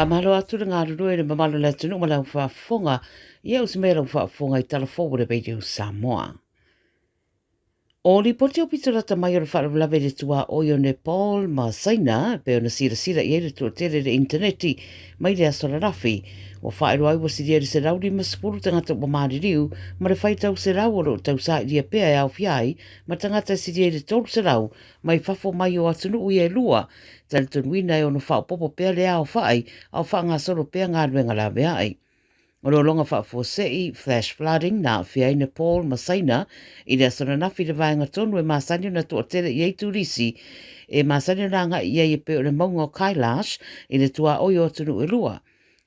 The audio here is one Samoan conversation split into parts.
Faamalo atu le galulue i le mamalu o le atunuu ma lau faafofoga. Ia usi mai lau faafofoga i Tala Fou o le Radio Samoa. O lipoti o pito lata mai o le faalavelave i le tuaoi o Nepal ma Saina e pei ona silasila i ai le toatele i le initaneti mai le aso ananafi. Ua faailoa ai ua silia i le 150 tagata ua maliliu ma le faitau 100 o lo o tausailia pea e aofia ai ma tagata e silia i le 300 mai fafo mai o atunuu ia e lua, talitonuina e ono faaopoopo pea le aofai a o faagasolo pea galuega laveai. O lologa faafuasei, flash flooding, na aafia ai Nepal ma Saina i le aso ananafi i le vaega tonu e masani ona toatele i ai turisi e masani ona agai i ai e pei o le mauga o Kailash i le tuaoi o atunuu e lua.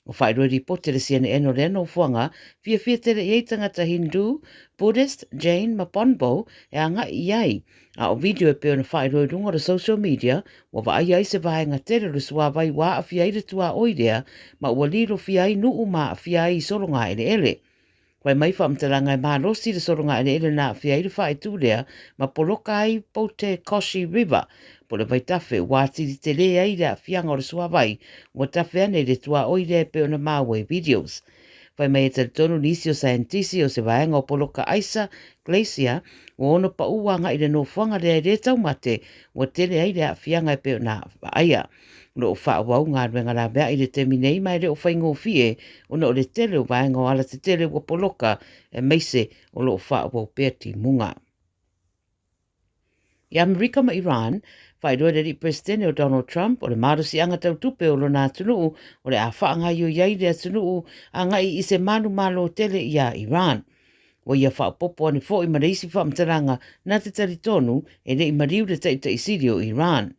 Ua faailoa i lipoti a le CNN o lea nofoaga, fiafia tele i ai tagata Hindu, Buddhist, Jain ma Bonpo e agai i ai. A o video e pei ona faailoa i luga o le social media, ua vaaia ai se vaega tele o le suavai ua aafia ai le tuaoi lea ma ua lilofia ai nuu ma aafia ai i sologaeleele. Fai mai faamatalaga e malosi le sologaeleele na aafia ai le faaitu lea ma poloka ai Bhote Koshi River po o le vaitafe ua atili tele ai le aafiaga o le suavai ua tafe ane i le tuaoi lea e pei ona maua i videos. Fai mai e talitonu nisi o saienitisi o se vaega o poloka aisa, glacier, ua ono paʻu agai i le nofoaga lea e le taumate ua tele ai le aafiaga e pei ona vaaia. O lo o faaauau galuega laveai i le taimi nei ma e le o faigofie ona o le tele o vaega o alatetele ua poloka aemaise o lo o faaauau pea timuga. I Amerika ma Iran, faailoa e le alii Peresetene o Donald Trump o le malosiaga tau tupe o lona atunuu o le a faagaoioi ai le atunuu agai i se manumalo tele iā Iran. Ua ia faaopoopo ane foi ma le isi faamatalaga na te talitonu e le i maliu le taitai sili o Iran.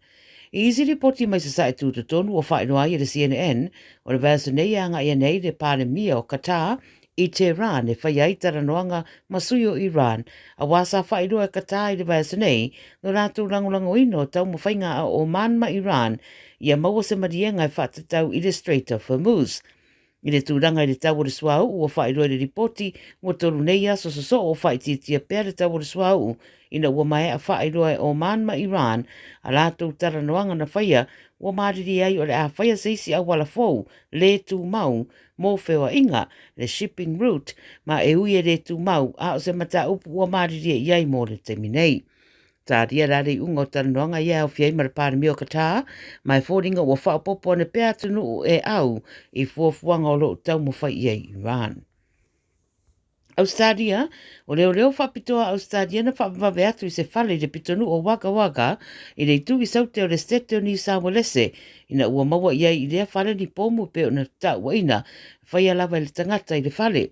I isi lipoti mai Sasae Tutotonu ua faailoa ai e le CNN, o le vaiaso nei e agai ane ai le Palemia o Qatar i Tehran e faia ai talanoaga ma sui o Iran, aua sa faailoa e Qatar i le vaiaso nei lo latou lagolagoina o taumafaiga a Oman ma Iran ia maua se maliega e faatatau i le Strait of Hormuz. I le tulaga i le tau o le suauu ua faailoa i le lipoti, ua tolu nei aso sosoo o faaitiitia pea le tau o le suauu ina ua maea faailoa e Oman ma Iran a latou talanoaga na faia ua malilie ai o le a faia se isi auala fou le tumau mo feoaiga, le shipping route, ma e ui e le tumau a o se mataupu ua malilie i ai mo le taimi nei. Tāria la le iuga o talanoaga ia e aofia ai ma le Palemia o Qatar, ma e foliga ua faaopoopo ane pea atunuu e au i fuafuaga o lo o taumafai i ai Iran. Australia, o leoleo faapitoa a Australia na faavavave atu i se fale i le pitonuu o Wagga Wagga i le itu i saute o le Setete o Niu Sauelese ina ua maua i ai i lea fale ni pomu e pei ona tauaina faia lava e le tagata i le fale.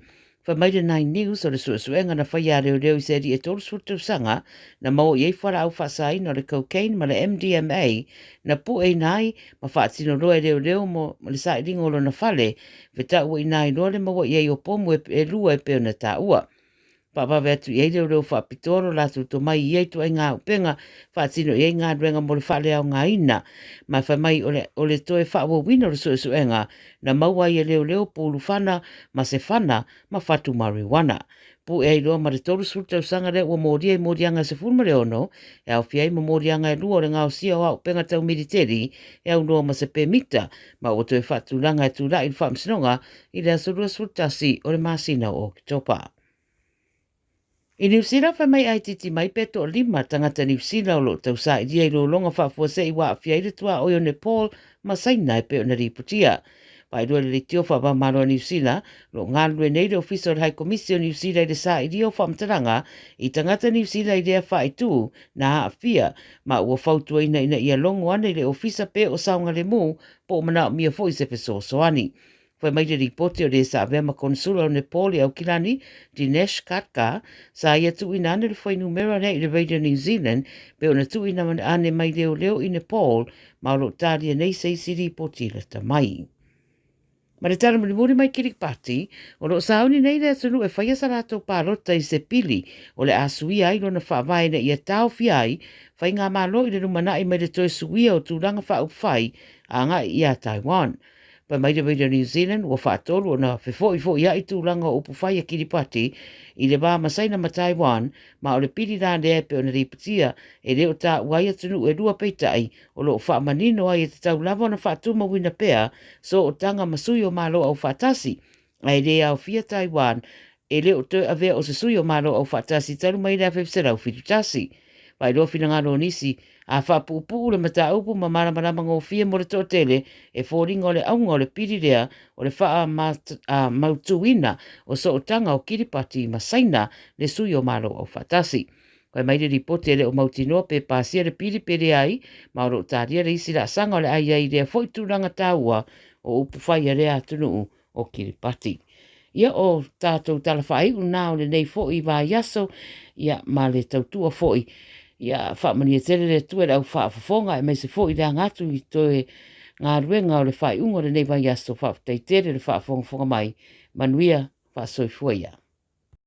Fai mai le Nine News o le suesuega na faia a leoleo i se alii e 30 tausaga na maua i ai fualaau faasaina o le cocaine ma le MDMA na pueina ai ma faatino loa e leoleo mo le sailiga o lona fale, fetauaina ai loa le maua i ai o pomu e lua e pei ona taua. Faavave atu i ai leoleo faapitoa lo latou tomai i ia ituaiga auupega, faatino i ai galuega mo le faaleaogaina. Ma fai mai o le, o le toe faaauauina o le suesuega na maua ai e leoleo pulu fana ma se fana ma fatu marijuana. Pue ai loa ma le 30 tausaga lea ua molia i moliaga e 16, e aofia ai ma moliaga e lua o le gaosia o auupega tau militeli e aunoa ma se pemita, ma ua toe faatulaga e tulai i le faamasinoga i le aso 21 o le masina o Oketopa. I Niu Sila, fai mai a itiiti mai pe toalima tagata Niu Sila o lo o tausailia i lologa faafuasei ua aafia ai le tuaoi o Nepal ma Saina e pei ona lipotia. Faailoa le leitio faava-o-Malo a Niu Sila, o lo o galulue nei le Ofisa o le Hai Komisi o Niu Sila i le sailia o faamatalaga i tagata Niu Sila i lea faaitu na aafia ma ua fautuaina ina ia logo ane i le Ofisa pe o saogalemu po o manaomia foi se fesoasoani. Fai mai le lipoti o le sa avea ma Konesula o Nepal i Aukilani, Dinesh Khadka, sa ia tuuina ane le fuainumera lea i le Radio New Zealand pei ona tuuina ane mai leoleo i Nepal ma o lo o talia nei se isi lipoti lata mai. Ma le tala mulimuli mai Kiribati, o lo o sauni nei le atunuu e faia sa latou palota i se pili o le a suia ai lona faavae ina ia taofia ai faigamalo i le lumanai mai le toe suia o tulaga faaupufai agai ia Taiwan. Fai mai le Radio New Zealand ua faatolu ona fefo'ifo'ia'i tulaga o upufai a Kiripati i le va ma Saina ma Taiwan, ma o le pili la lea e pei ona lipotia e le o taua ai atunuu e lua peitai o lo o faamanino ai e tatau lava ona faatumauina pea sootaga ma sui o Malo Aufaatasi ae le aofia Taiwan e le o toe avea o se sui o Malo Aufaatasi talu mai le 1971. Faailoa finagalo o nisi, a faapuupuu le mataupu ma malamalama gofie mo le toatele, e foliga o le auga o le pili lea o le faamautuina o sootaga o Kiripati ma Saina le sui o Malo Aufaatasi. Fai mai le lipoti e le o mautinoa pe pasia le pili pe leai, ma o lo o talia le isi laasaga o le a i ai i lea foi tulaga taua o upufai a lea atunuu o Kiripati. Ia o tatou tala faaiu na o lenei foi vaiaso, ia ma le tautua foi. Ia faamanuia tele le Atua i le au faafofoga aemaise foi le aga atu i toe galuega o le faaiuga o lenei vaiaso. Faafetai tele le faafogafoga mai. Manuia faasoifua ia.